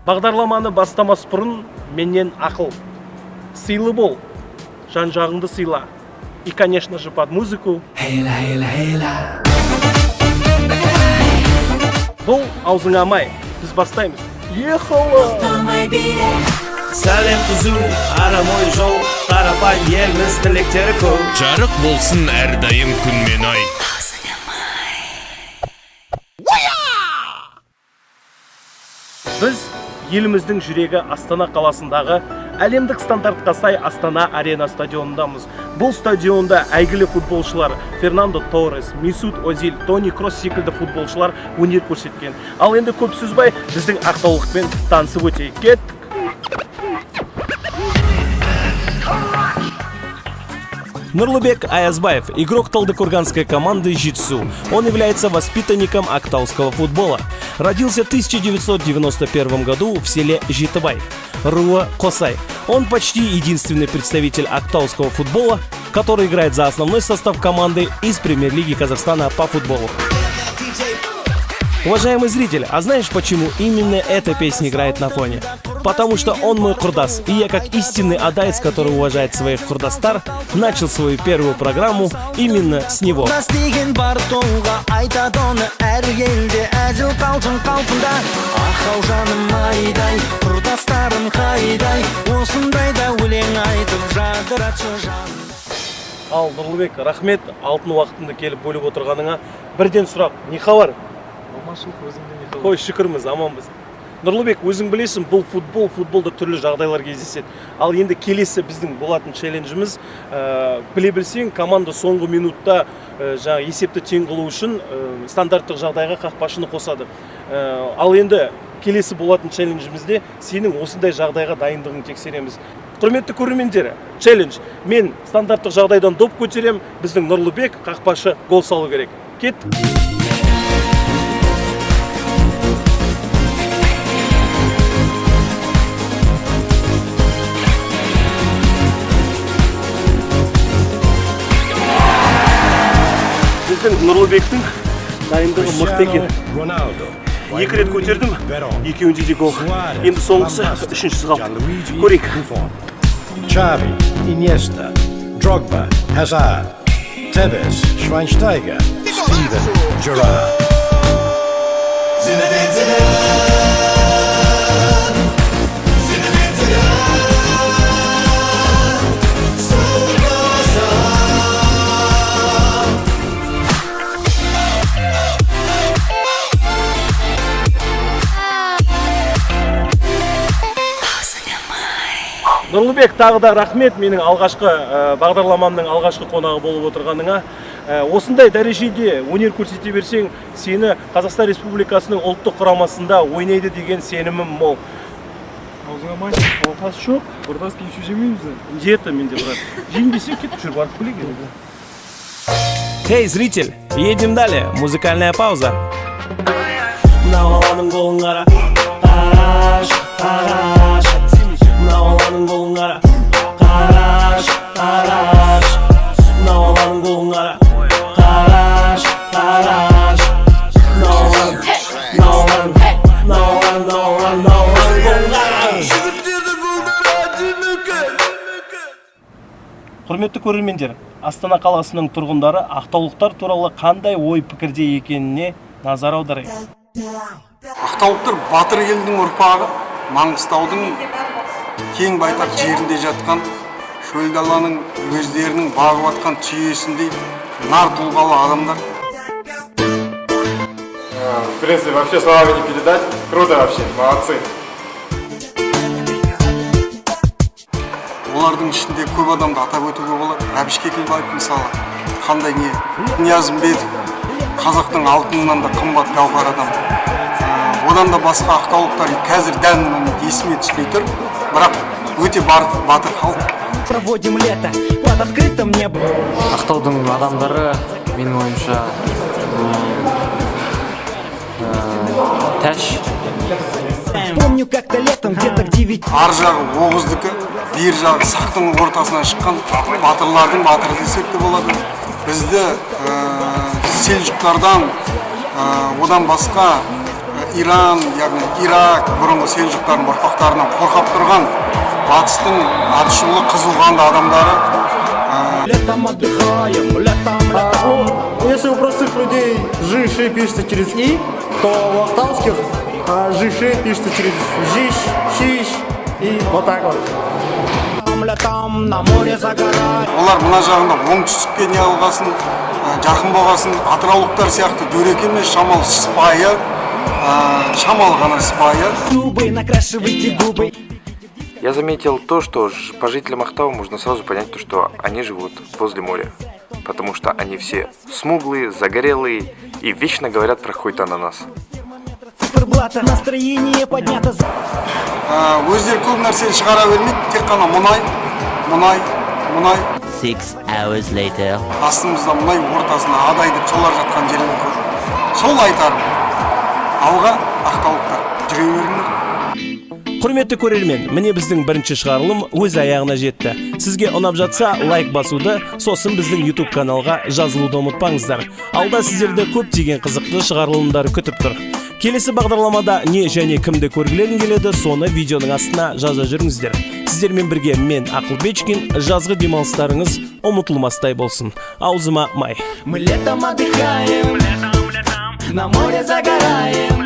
Бағдарламаны бастамас бұрын менен ақыл: сыйлы бол, жан жағыңды сыйла. И, конечно же, под музыку. Бұл «Аузыңа май», біз бастаймыз. Ехала! Сәлем түзу, арам ой жол, қарапайым елміз, тілектері көп. Жарық болсын әрдайым күн мен ай. Біз еліміздің жүрегі Астана қаласындағы әлемдік стандартқа сай Астана Арена стадионындамыз. Бұл стадионда әйгілі футболшылар Фернандо Торрес, Месут Озил, Тони Кросс секілді футболшылар өнер көрсеткен. Ал енді көп созбай, біздің ақтаулықпен танысып өтейік. Кеттік! Нурлыбек Аязбаев, игрок талдыкурганской команды «Жетісу». Он является воспитанником актауского футбола. Родился в 1991 году в селе Жетыбай, руы Косай. Он почти единственный представитель актауского футбола, который играет за основной состав команды из премьер-лиги Казахстана по футболу. Уважаемый зритель, а знаешь, почему именно эта песня играет на фоне? Потому что он мой құрдас, и я, как истинный адаец, который уважает своих құрдастар, начал свою первую программу именно с него. Құрдас деген бар тұлға, айтады оны әр елде, әзіл қалжың қалпында. Ахау, жаным айдай, құрдастарым қайдай, осындайда өлең айтып жадыратшы жан. Ал, Нұрлыбек, рахмет алтын уақытыңды келіп бөліп отырғаныңа. Бірден сұрақ: не хабар? Аманшылық, өзіңде не хабар? Қой, шүкірміз, аманбыз. Нұрлыбек, өзің білесің, бұл футбол, футболда түрлі жағдайлар кездеседі. Ал енді келесі біздің болатын челленджіміз, біле білсең, команда соңғы минутта жаңағы есепті тең қылу үшін стандарттық жағдайға қақпашыны қосады. Ал енді келесі болатын челленджімізде сенің осындай жағдайға дайындығыңды тексереміз. Құрметті көрермендер, челлендж: мен стандарттық жағдайдан доп көтерем, біздің Нұрлыбек қақпашы гол салу керек. Кеттік! Біздің Нұрлыбектің дайындығы мықты екен. Роналдо. Екі рет көтердім, екеуінде де гол. Енді соңғысы, үшіншісі қалды, көрейік. Xavi, Iniesta, Drogba, Hazard, Tevez, Schweinsteiger, Steven Gerrard. Zinedine Zidane. Zinedine Zidane. Superstar. Нұрлыбек, тағы да рахмет менің алғашқы бағдарламамның алғашқы қонағы болып отырғаныңа. Осындай дәрежеде өнер көрсете берсең, сені Қазақстан Республикасының ұлттық құрамасында ойнайды деген сенімім мол. Аузыңа май, оқасы жоқ, құрдас, кешью жемейміз. Жеті менде, брат. Жейін десең, кетіп жүр, барып келейік енді. Эй, зритель, едем далее. Музыкальная пауза. Мына баланың голын қара, қараш, қараш. Мына баланың голын қара, қараш, қараш. Мына баланың голын қара, қараш, қараш. Мына баланың, мына баланың, мына баланың, мына баланың, мына баланың голын қара. Жігіттердің голдары әдемі екен. Құрметті көрермендер, Астана қаласының тұрғындары ақтаулықтар туралы қандай ой пікірде екеніне назар аударайық. Ақтаулықтар батыр елдің ұрпағы, Маңғыстаудың кең байтақ жерінде жатқан, шөл даланың өздерінің бағып атқан түйесіндей нар тұлғалы адамдар. В принципе, вообще словами не передать. Круто вообще, молодцы. Олардың ішінде көп адамды атап өтуге болады. Әбіш Кекілбаев, мысалы, қандай не, Ниязымбетов, қазақтың алтынынан да қымбат гауһар адам. Одан да басқа ақтаулықтар қазір дәл момент есіме түспей тұр, бірақ өте батыр халық. Проводим лето под открытым небом. Ақтаудың адамдары, менің ойымша, тәш. Помню, как-то летом, где-то к 9 Ар жағы оғыздікі, бер жағы сақтың ортасынан шыққан батырлардың батыры десек те болады. Бізді селжұқтардан, одан басқа Иран, яғни Ирак, бұрынғы селжұқтардың ұрпақтарынан қорқап тұрған батыстың атышулы, қызуқанды адамдары. Летом отдыхаем, летом, летом. Ну, если у простых людей Жи, Ши пишется через И, то у актауских Жи, Ши пишется через Жиш, Шиш и вот так вот. Летом на море загорать. Олар мына жағында оңтүстікке не алғасын, жақын болғасын, атыраулықтар сияқты дөрекі емес, шамалы сыпайы, шамалы ғана сыпайы. Губы, накрашивайте губы. Я заметил то, что по жителям Актау можно сразу понять то, что они живут возле моря. Потому что они все смуглые, загорелые и вечно говорят про какой-то ананас. Циферблата, настроение поднято. Өздері көп нәрсені шығара бермейді, тек қана мұнай, мұнай, мұнай. 6 hours later. Астымызда мұнай, ортасында Адай деп солар жатқан жерлер көп. Сол айтарым, алға, ақтаулықтар, жүре беріңдер. Құрметті көрермен, міне, біздің бірінші шығарылым өз аяғына жетті. Сізге ұнап жатса, лайк басуды, сосын біздің YouTube каналға жазылуды ұмытпаңыздар. Алда сіздерді көптеген қызықты шығарылымдар күтіп тұр. Келесі бағдарламада не және кімді көргілерің келеді, соны видеоның астына жаза жүріңіздер. Сіздермен бірге мен, Ақылбечкин. Жазғы демалыстарыңыз ұмытылмастай болсын. Аузыма май. Мы летом отдыхаем, на море загораем.